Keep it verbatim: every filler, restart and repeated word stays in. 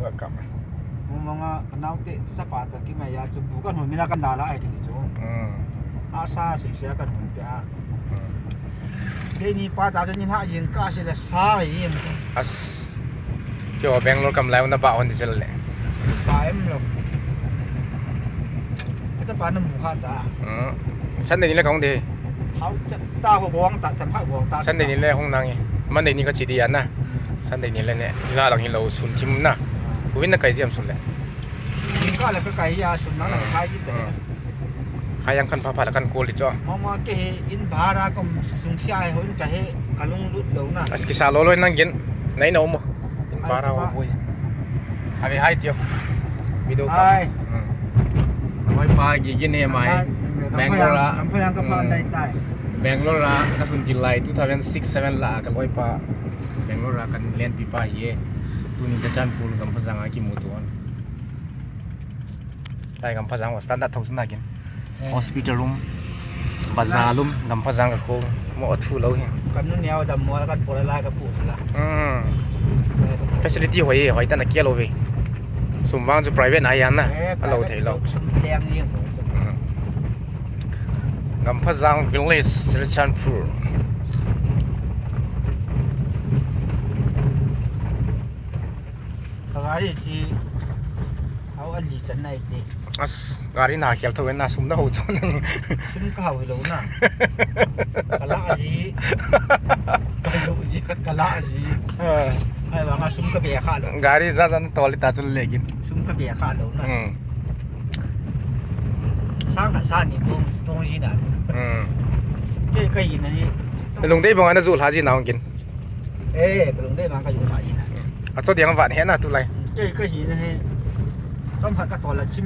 Ka kam. Mong mong a, ka naote, tu chapa toh kimai a, chu bu kan hon mina kan dal a, ai kiti chu. Hmm. A sa, si sia kan hon pia. Hmm. Keini pa ta chu ni ha jing ka si le sa jing. As. Kio Bangalore kam lai na ba hon di sel le. Ba em lo. Ata pa na mu kha ta. Hmm. Sunday ni le ka hung de. Thao chat ta ho bong ta, tam kha bong ta. Sunday ni le hung nang e. Monday ni ka chi di ana. Sunday ni le ne, la lang hi lo sun thim na. Uvin na kai jiam sun le. Ning ka le ka kai a sun na la khai ji te. Hmm. Khai yang kan pha pha la kan kol di cho. Mama ke he in bhara kom sung sia he hon ka he ka lung lut lo na. As kisa lo lo nang gin. Nai na mo. In bhara o boi. Abi hai tio. Video ka. Hai. Hmm. Hoi pa gi gin he mai. Hai. Bangalore a. Kam pha yang ka pha Hmm. dai tai. Bangalore a ka sun di lai two thousand six seven la ka loi pa. Bangalore a kan lenpi pa hi e. Tuni Churachandpur Gamphajang a kimu tuan. Tai Gamphajang standard thousand a kin. Eh. Hospital um, bazar um, Gamphajang ka kho. Mo thu lo hi. Kan nu neo dam mo kan por lai ka pu la. Hmm. Eh. Facility hoi, hoi ta na kia lo ve. Sum vang chu private na yan na. Eh, a lo private thei lo. Sum leng ni. Hmm. Gamphajang Village, Churachandpur. Ka gari chi, hau a li chan nai te. As, gari na khel tho na sum na ho chon. Sum ka hau hi lo na. Ka la ji. Ka lo ji, ka la ji. Ah. Ai, wa nga sum ka be kha lo. Gari ja jan tol ta chun le gin. Sum ka be kha lo na. Hmm. Sang kha sa ni tong, tong ji na. Hmm. Ke ka hi na ni. Lungdei bang ana zu lha ji na hung gin. Eh, ka lungdei bang ka zu lha ji na. A cho diang van he na tu lai. Ke ka hi na he. Chom khat ka tol la chim